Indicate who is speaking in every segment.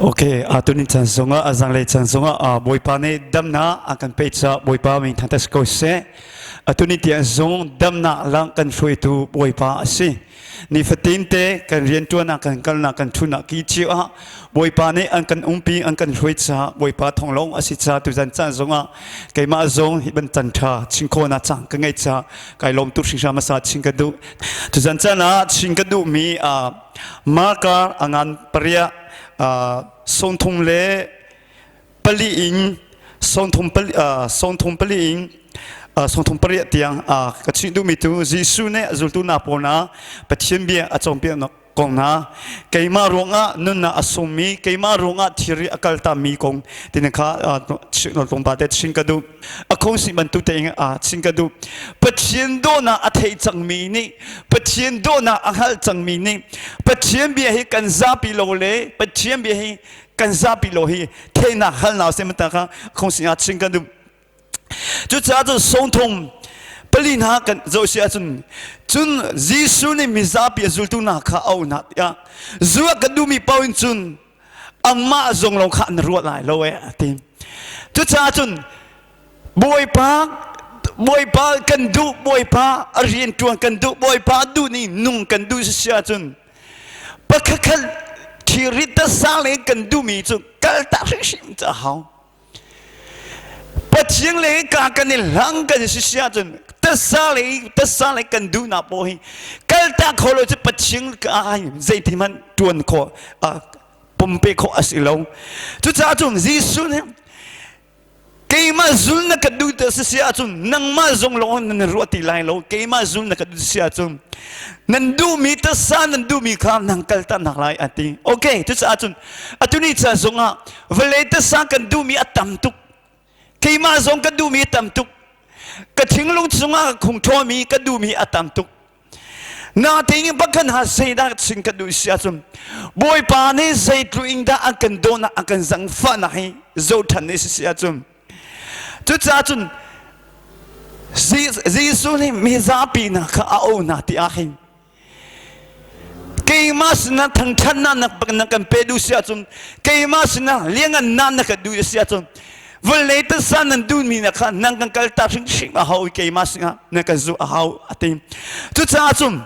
Speaker 1: Okay, tuni chan zongah a zanglei chan zongah Bawipa nih damnak a kan pek caah Bawipa min thangṭhat si ko seh. Tuni tiang zong damnak lang kan hruaitu Bawipa a si. Nifatin te kan rianṭuannak kan kalnak kan ṭhunak ki cio ah Bawipa nih an kan umpi an kan hruai caah Bawipa thawng lawng a si caah tuzan caan zongah keimah zong hi ban can ṭha chingkhawnak cang ka ngeih caah kai lawm tuk hringhran hmasa chin ka duh. Tuzan caan ah chin ka duhmi Marka a ngan pariah sawmthum le pali in 34 in 38 tiang ka chimh duhmi cu Jesuh nih a zultu hna pawl hna Pathian bia a cawnpiaknak kong hna keimah ruangah nunnak a sungmi keimah ruangah thilri a kaltami kong tini kha tlawmpal te chim ka duh. A khongsi bantuk tein chim ka duh. Pathian dawhnak a thei cangmi nih Pathian dawhnak a hngalh cangmi nih Pathian bia hi kan zapi lo le Pathian bia hi kan zapi lo hi theihnak halnak se mata kha khongsi ah chim ka duh. Cucaah cun sawngthong pali hna kan zoh si ahcun cun Jesuh nih mizapi a zultu hna kha a auh hna tiah zu a kan duhmi paoh in cun amah zong lo kha an ruah lai lo e a ti. Cucaah cun Bawipa Bawipa kan duh Bawipa a rian ṭuan kan duh Bawipa duh ning nung kan duh si ahcun pakhatkhat thilrit tasa le kan duhmi cu kaltak hrimhrim cu a hau. Pathian le ka kan i hlang kan si si ahcun tasa le tasa le kan duhnak paoh hi kaltak kho lo cu Pathian ka zeiti hmanh ṭuan khawh pumpe khawh a si lo. Cucaah cun Jesuh nih keimah zul na ka duh te si si ahcun nangmah zong lawng nan ruah ti lai lo keimah zul na ka duh si ahcun nan duhmi tasa nan duhmi kha nang kaltak nak lai a ti. Okay, cucaah cun atu ni ca zongah vawlei tasa kan duhmi a tam tuk keimah zong ka duhmi a tam tuk ka thinglung chungah ka khungṭhawmi ka duhmi a tam tuk natein pakhat ha zeidah sin ka duh si ahcun Bawipa nih zeitluk in dah a kan dawhnak a kan zangfahnak hi zoh ṭhan ni si si ahcun cucaah cun Jesuh nih mizapi hna kha a auh hna ti ah hin Keimah sinah thangṭhatnak na kan pe duh si ahcun keimah sinah liangannak na ka duh si ahcun vawlei tasa nan duhmi na kha nan kan kaltak hrimhrim a hau i keimah sinah na kan zuh a hau a ti. Cucaah cun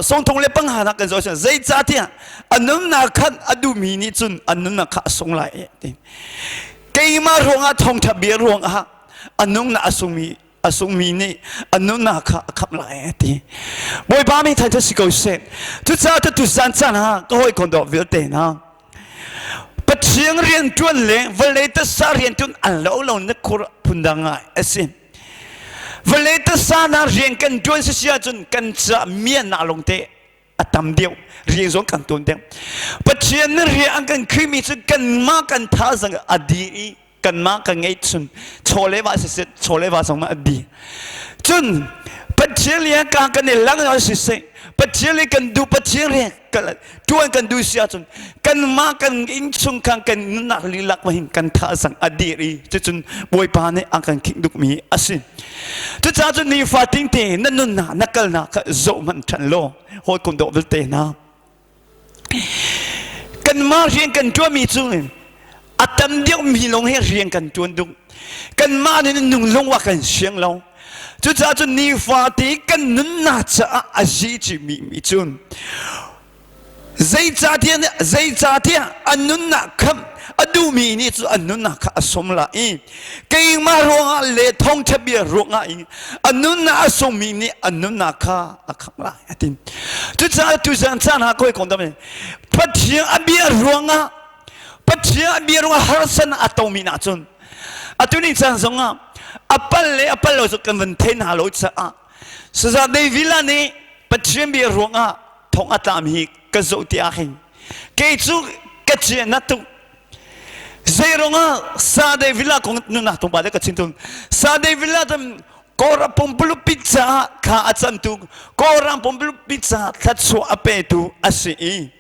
Speaker 1: sawngthong le pangha nak kan zoh ahcun zeicahtiah a nunnak khan a duhmi nih cun a nunnak kha a sung lai a ti. Keimah ruangah thawngṭha bia ruangah a nungnak a sungmi a sungmi nih a nunnak kha a khamh lai a ti. Bawipa mi thangṭhat si ko seh. Cucaah tu zan caan ah ka hawikom dawt vialte hna Pathian rian ṭuan le vawlei tasa rian ṭuan an lo lo na khur phundang ngai a si. Vawlei tasa na rian kan ṭuan si si ahcun kan ca miannak lawngte a tam deuh rian zong kan tuan deuh. Pathian na rian an kan khrimi cu kanmah kan thazang a dir i kanmah kan ngeih chun chaw le va siseh chaw le va zong a bi cun Pathian le ka kan i lang lo siseh Pathian le kan duh Pathian le tuan kan duh si ahcun kanmah kan innchung khan kan nunnak lilak hin kan thazang a dir i cucun Bawipa nih a kan khinh dukmi a si cucaah cun nifa tingte na nunnak na kalnak kha zoh hmanh ṭhan law hawikom dawh vialte hna Kanmah rian kan ṭuanmi cu a tam deuhmi lawng he rian kan ṭuan duk. Kanmah nih nung lung ah kan siang lo. Cucaah cun nifate kan nunnak caah a zi cimi mi cun zeicahtiah a nunnak khamh a duhmi nih cu an nunnak kha a sum la i keimah ruangah le thawngṭha bia ruangah i a nunnak a sungmi nih a nunnak kha a khamh lai a ti. Cucaah tuzan caan ah kawi kong dam Pathian a bia ruangah Pathian a bia ruangah harsan a tomi nak cun atu ni caan zongah a pal le a pal lo cu kan van thei hna lo caah Saza David nih Pathian bia ruangah thong a tlami hi ka zoh ti ah hin kei cu ka cia na tuk zei ruangah Sa David kong nunak tung ba le ka chin tung Sa David tum Kawlram pumpuluk pizza kha a cantu Kawlram pumpuluk pizza thlatchuah a petu a si i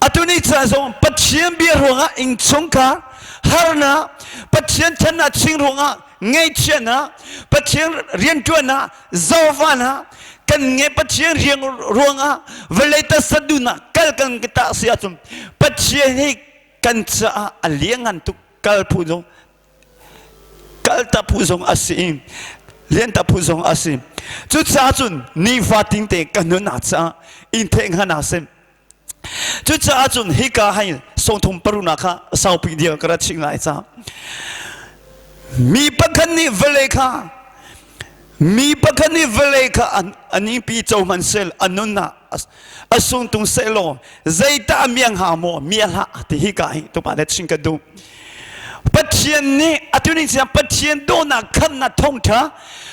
Speaker 1: atu ni ca zong Pathian bia ruangah innchungkhar harnak Pathian thannak ching ruangah ngaihchiatnak Pathian rianṭuannak zohvannak. kan nge Pathian riang ruangah vawlei taksa duhnak kal kan ta si ahcun Pathian hi kan caah a liangan tuk kal phu zong kal ta phu zong a si i lian ta phu zong a si. Cucaah cun nifatin te kan nunnak caah in theh hnga hna seh. Cucaah cun hika hai sawmthum paruknak kha saupi dia ka ra chih lai ca. Mi pakhat nih vawlei kha mi pakhat nih vawlei kha an pi co hmanh sel a nunnak a sung tung sehlaw zeitah a miang hnga maw mia hlah ti hi ka hi tupa le chim ka duh. Pathian nih atu ning siang Pathian dawhnak khamnak thawngṭha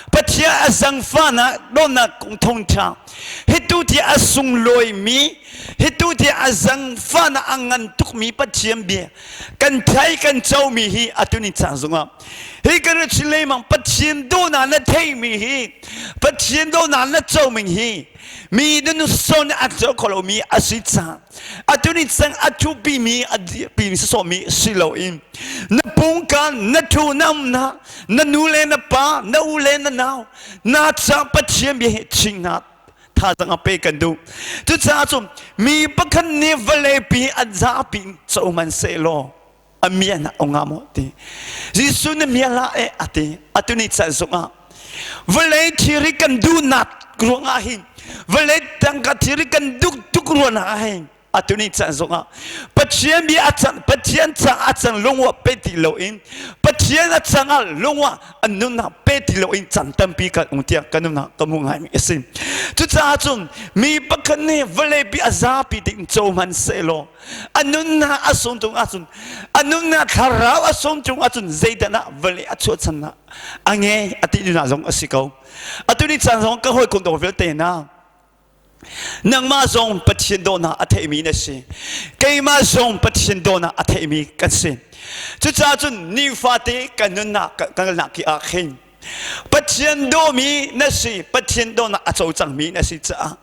Speaker 1: Pathian a zangfahnak dawhnak kong thawngṭha hitu ti a sunglawimi hitu ti a zangfahnak a ngan tukmi Pathian bia kan thei kan comi hi atu ni caan zongah hi kan rat chin lengmang Pathian dawhnak na theimi hi Pathian dawhnak na comi hi mi nun son a co kho lomi a si caah atu ni cang a thupi mi a dirpi mi sawmi si loin na pungkan na thu na umnak na nu le na pa na u le na nau na ca Pathian bia hi chingnak thazang a pe kan duh. Cucaah cun mi pakhat nih vawlei pi an zapi co man sehlaw a mian a ong maw ti. Jesuh na mia hlah e a ti. Atu ni caan zongah vawlei thilri kan duhnak ruangah hin vawlei tangka thilri kan duh tuk ruangah hin atu ni caan zongah Pathian bia a cang Pathian cang a cang lungwa pe ti loin Pathian a cang ah lungwa an nunnak pe ti loin caan tampi kan um tiah kan nunnak ka hmu ngaimi a si. Cucaah cun mi pakhat nih vawlei pi a zapi ding co hmanh sehlaw a nunnak a sung tung ahcun a nunnak thlarau a sung tung ahcun zeidah dah vawlei a chuahchannak a nge a ti duhnak zong a si ko. Atu ni caan zong ka hawikom dawr vialte hna nangmah zong Pathian dawhnak a theimi na si. Keimah zong Pathian dawhnak a theimi kan si. Cucaah cun nifate kan nunnak kan kalnak ki ah khin Pathian dawmi na si, Pathian dawnak a co cangmi na si caah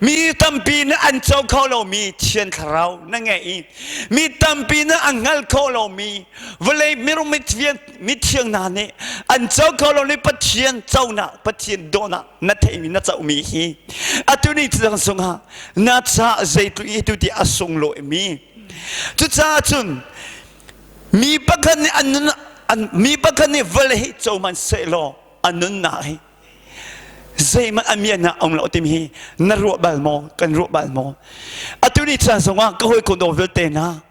Speaker 1: mi tampi nih an co kho lomi Thian Thlarau na ngei i mi tampi nih an hngal kho lomi vawlei mirum mithiang hna nih an co kho lomi Pathian conak, Pathian dawnak na theimi na comi hi atu ni cang sungah na caah zeitluk i tu ti a sunglawimi. Cucaah cun Mi pakhat nih an nun an mi pakhat nih vawlei hi co hmanh sehlaw a nunnak hi zeihmanh a mian ah um lo timi hi na ruah bal maw kan ruah bal maw? Atu ni caan zongah ka hawikom dawt vialte hna,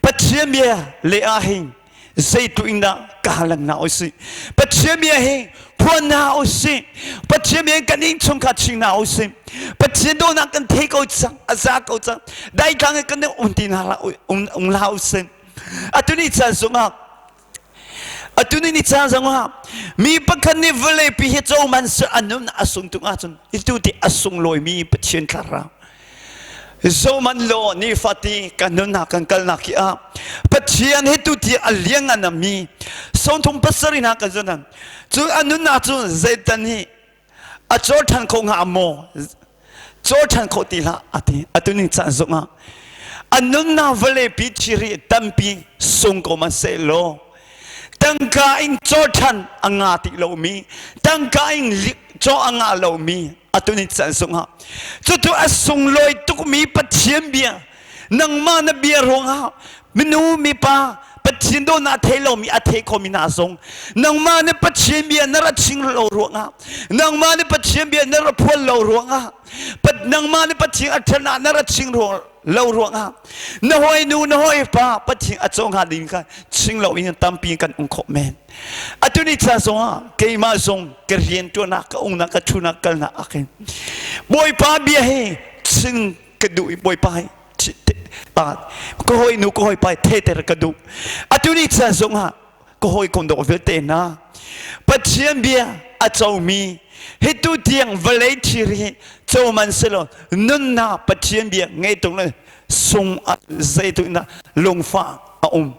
Speaker 1: Pathian bia le ah hin zeitluk in dah ka halan hna usih. Pathian bia hi phuan hna usih. Pathian bia kan innchungkhar ching hna usih. Pathian dawtnak kan thei ko cang, a za ko cang, daitlang in kan um ti hna um um hlah usih. Atu ni caan zongah atu ni caan zongah mi pakhat nih vawlei pi hi co man an nun a sung tung ahcun itu ti a sunglawimi Pathian thlarau zoman law nifati kan nunnak kan kalnak hi ah Pathian hi tu ti a liangan mi 37 hna kan zunan cu a nunnak cu zeitan hi a cawl ṭhan kho hnga maw? Cawl ṭhan kho ti hlah a ti. Atu ning caan zongah a nunnak vawlei pi thiri tampi sung ko man sehlaw tangka in cawl ṭhan a nga ti lomi, tangka in caw a ngah lomi atu ni caan zongah cucu a sunglawi tukmi Pathian bia, nangmah na bia ruangah minu mipa Pathian dawtnak a thei lomi a thei khomi hna zong nangmah nih Pathian bia na ra ching lo ruangah, nangmah nih Pathian bia na ra phuan lo ruangah, nangmah nih Pathian a ṭhatnak na ra ching lo ruangah na hawi nu na hawi pa Pathian a co hnga ding kha ching lo in tampi kan um khawh men. Atu ni ca zongah keimah zong ka rian ṭuannak ka umnak ka ṭhunak kalnak ah khin Bawipa bia hi ching ka duh i Bawipa hi ka hawi nu ka hawi pa theter ka duh. Atu ni caan zongah ka hawi kom dawk vialte hna, Pathian bia a comi hi tu tiang vawlei thir hi co man selaw nunnak Pathian bia ngei tung le sung zeitu na lungfah a um.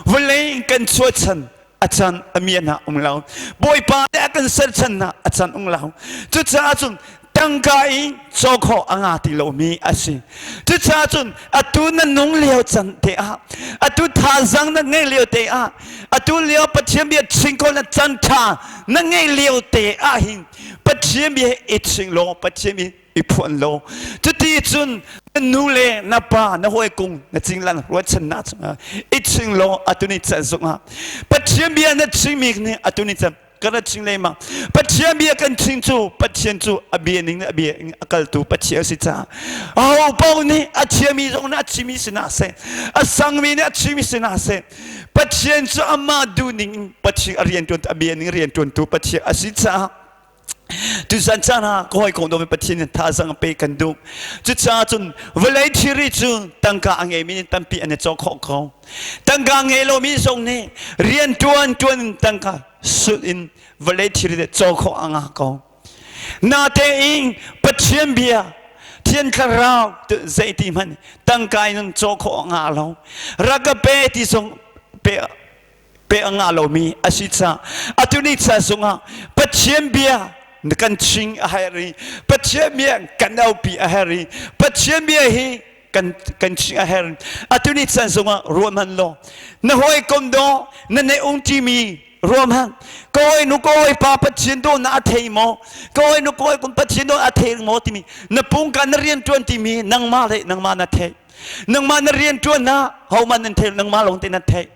Speaker 1: Vawlei kan chuahchan a can a mian ah um lo, Bawipa nih a kan serchan na a can um lo. Cucaah cun. Tangka in caw khawh a nga ti lomi a si. Cucaah cun atu na nung lio can te ah, atu thazang na ngei lio te ah, atu lio Pathian bia ching ko na can tha na ngei lio te ah hin Pathian bia i ching law Pathian bia i phuan law cuti cun na nu le na pa na hawi na cinglan ruahchannak cungah i ching law atu ni can zongah Pathian bia na chingmi nih atu ni can kan ra ching lengmang. Pathian bia kan ching cu Pathian cu a bia ning a bia a kaltu Pathian a si caah aho paoh nih a thiami zong nih a chimi si hna seh, a sangmi nih a chimi si hna seh, Pathian cu amah duhning in Pathian a rianṭuan a bia ning rianṭuantu Pathian a si caah tuzan caan ah ka hawikom dawmi Pathian in thazaang pe kan duh. Cucaah cun vawlei thilri cu tangka a ngeimi nih tampi an i cawk khawh ko. Tangka ngei lomi zong nih rian ṭuan ṭuan in tangka sulh in vawlei thilri le caw khawh a ngah ko. Natein Pathian bia Thian Thlarau zeiti hmanh tangka in caw khawh a ngah lo. Rak ka pe ti zong pe pe a ngah lomi a si caah atu ni ca zongah Pathian bia kan ching a herh i Pathian bia kan aupi a herh i Pathian bia hi kan kan ching a herh. Atu ni caan zongah ruah hmanh law na hawikom daw na neih ung ṭimi ruah hmanh. Ka hawinu ka hawipa Pathian dawtnak a thei maw, ka hawinu ka hawikom Pathian dawtnak a thei maw timi na pungka na rian ṭuan timi nangmah le nangmah na theih. Nangmah na rian ṭuan na hohmanh nan thei, nangmah lawng te na theih.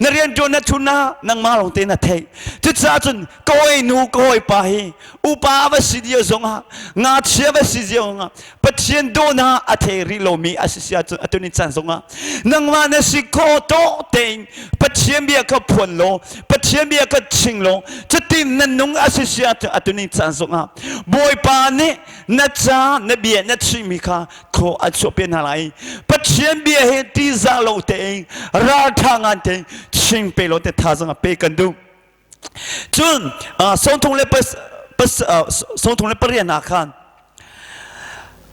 Speaker 1: Na rian ṭuan na chun na nangmah lawng te na theih. Cucaah cun ka hawinu ka hawipa hi upa va si dio zongah, ngakchia va si zio zongah Pathian dawhnak a thei rih lomi a si si ahcun atu ni caan zongah nangmah na si khawh tawh tein Pathian bia kha phuan law, Pathian bia kha ching law, cutin na nung a si si ahcun atu ni caan zongah Bawipa nih na ca na bia na chimmi kha khaw an chuahpi hna lai. Pathian bia hi tihzah lo tein ralṭha ngan tein chim pe law te thazaang a pe kan duh. Cun 38 ah khan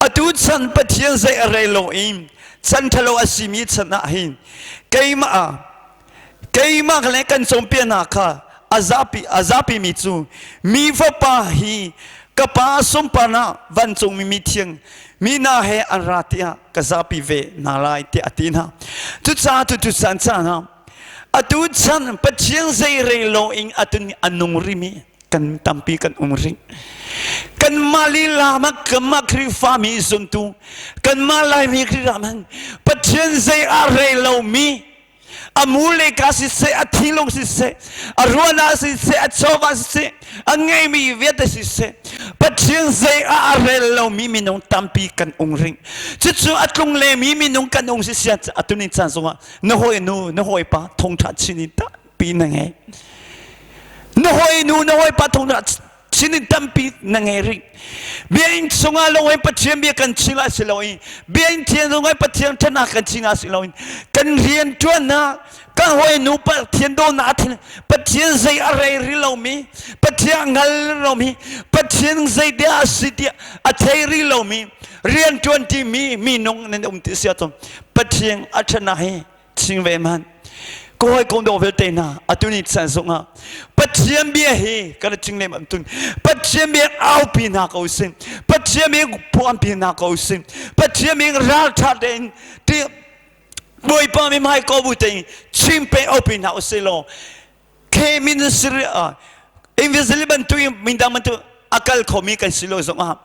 Speaker 1: atu chan Pathian zei a rel lo i chan ṭhalo a simi chan ah hin keimah keimah le kan cawnpiaknak kha a zapi a zapimi cu mi fapa hi ka pa sunparnak vancungmi mithiang mi hna he an ra tiah ka zapi ve hna lai tiah a ti hna. Cucaah tutu caan caan ah atu chan Pathian zei rel lo in atu a nung rimi kan tampi kan um rih. Kanmah lila ma kanmah Khrihfami zumtu kanmah Laimi Khrihfa Pathian zei a rel lomi a mu le ka siseh, a thinlung siseh, a ruahnak siseh, a chawva siseh, a ngeimi vialte siseh, Pathian zei ah a rel lomi minung tampi kan um rih. Cucu a tlung lemi minung kan um sisia atu ni caan zongah na hawinu, na hawipa thongṭha chin in tampi na ngei. Na hawinu, na hawipa thongṭha chin in tampi na ngei rih. Biakinn chungah lawng in Pathian bia kan chim ah si loin biakinn thiang zongah Pathian ṭhatnak kan chim ah si loin kan rian ṭuannak kan hawinu Pathian dawtnak a thin Pathian zei a rei rih lomi, Pathian a hngal lomi, Pathian zei tiah a si tiah a thei rih lomi rian ṭuan timi minung nan um ti si ahcun Pathian a ṭhatnak hi ching ve hmanh. Ka hawikom dawh vialte hna, atu ni caan zongah Pathian bia hi kan ching lem tun Pathian bia aupi hna ko sing, Pathian bia phuanpi hna ko sing, Pathian bia ralṭha tein ti Bawipa mi hmai ko bu tein chim pe aupi hna usih law ke ministry invisible bantuk in mindang bantuk a kal khomi kan si lo zongah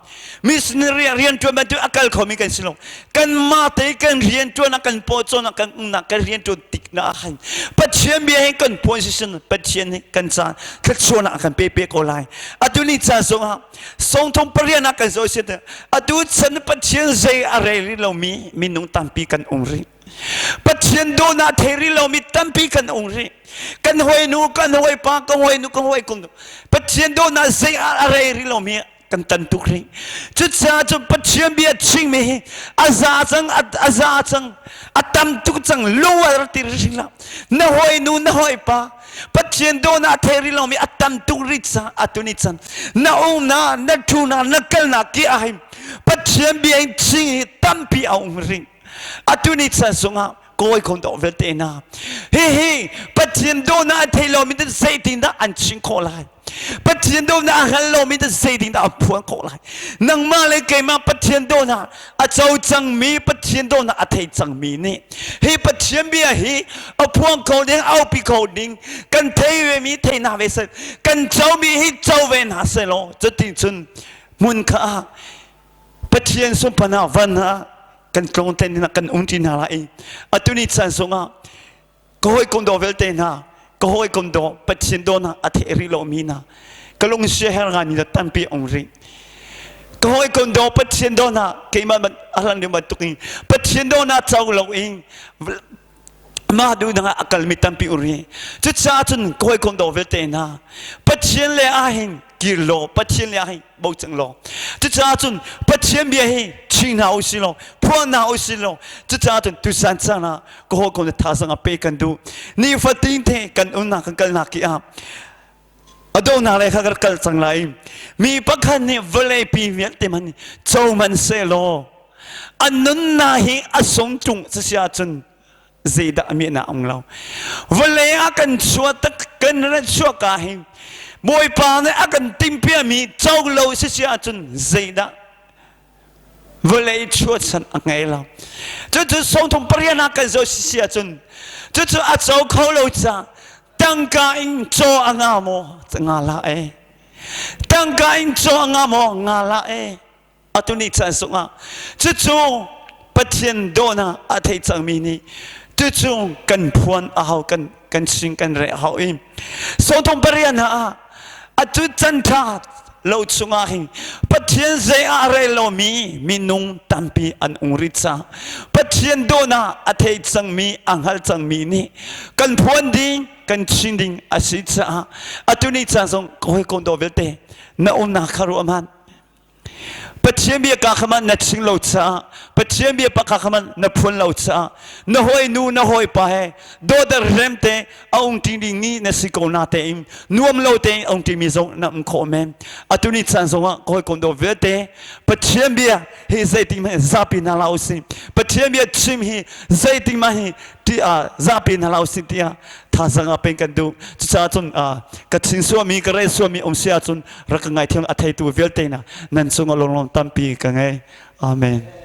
Speaker 1: missionary rianṭuan bantuk a kal khomi kan si lo. Kanmah te kan rianṭuan ah kan pawcawn ah kan umnak kan rianṭuan tik na ah khan Pathian bia he kan phuan sisin Pathian nih kan ca thluachuahnak a kan pe pe ko lai. Atu ni ca zongah 38 ah kan zoh si atu chan Pathian zei a rel rih lomi minung tampi kan um rih. Pathian dawhnak thei rih lomi tampi kan um rih. Kan hawinu, kan hawipa, kan hawinu, kan hawikom Pathian dawhnak zei ah a rei rih lomi kan tan tuk rih. Cucaah cun Pathian bia chingmi hi a za cang, a za cang, a tam tuk cang, lung a rak ti rih lo. Na hawinu, na hawipa Pathian dawhnak thei rih lomi a tam tuk rih caah atu ni chan na umnak, na ṭhunak, na kalnak ki ah hin Pathian bia in ching hi tampi a um rih. Atu ni chan zongah. Kawi kon to vialte hna. Hihi Pathian dawtnak a thei lomi cu zeitindah an chim khawh lai? Pathian dawtnak a hngal lomi cu zeitindah an phuan khawh lai? Nangmah le keimah Pathian dawtnak a co cangmi Pathian dawtnak a thei cangmi nih hi Pathian bia hi a phuang kho ding aupi kho ding kan thei ve mi thei hna ve seh kan comi hi co ve hna seh law cuti cun hmun kha ah Pathian sunparnak van ah kan tlawng te hna kan um ti hna lai i atu ni caan zongah ka hawikom dawh vialte hna ka hawikom dawh Pathian dawhnak a thei rih lomi hna ka lung siaherh ngaimi na tampi um rih ka hawikom dawh Pathian dawhnak keimah a hlan lio bantuk in Pathian dawhnak co lo in mah duhnak ah a kalmi tampi um rih cucaah cun ka hawikom dawh vialte hna Pathian le ahhin kir law Pathian le ahhin bo cang law cucaah cun Pathian bia hi ching hna usih law phuan hna usih law cucaah cun tusan caan ah ka hawikom le thazaang a pe kan duh nifatin te kan umnak kan kalnak ki ah a donghnak le kha ka kal cang lai mi pakhat nih vawlei pi vialte man co man seh law a nunnak hi a sung tung si ahcun zeidah a miah um lo vawlei ah kan chuah tak kan rat chuah ka hi bawipa nih a kan timhpiami co lo si si ahcun zeidah vawlei chuahchan a ngei lo cucu sawmthum pariat ah kan zoh si si ahcun cucu a co kho lo ca tangka in caw a nga maw nga la e tangka in caw a nga maw nga la e atu ni caan sungah cucu Pathian dawhnak a thei cangmi nih cucu kan phuan a hau kan kan sing kan reh hau i sawmthum pariat hna ah atu can ṭha lo chungah hin Pathian zei ah rel lomi minung tampi an um rih ca Pathian dawhnak a thei cangmi a hngal cangmi nih kan phuan ding kan chin ding a si caah atu ni caan zong ka hawikom dawh vialte na umnak kha ruah hmanh Pathian bia ka kha man na ching lo caah Pathian bia pa kha man na phuan lo caah na hawi nu na hawi pa he dawdar rem te a um ṭi ding ni na si ko na tein nuam lo tein a um ṭi mi zong na um khawh men atu ni caan zongah ka hawikom dawt vialte Pathian bia hi zeitin hmanh zapi hna hlah usih Pathian bia chim hi zeitin mah hi ti ah zapi hna hlah usih tiah thazang ah pen kan duh cucaah cun ka chin suami ka rel suami um si ahcun rak ka ngaithiam a theitu vialte na nan cungah lunglawm tampi ka ngei amen.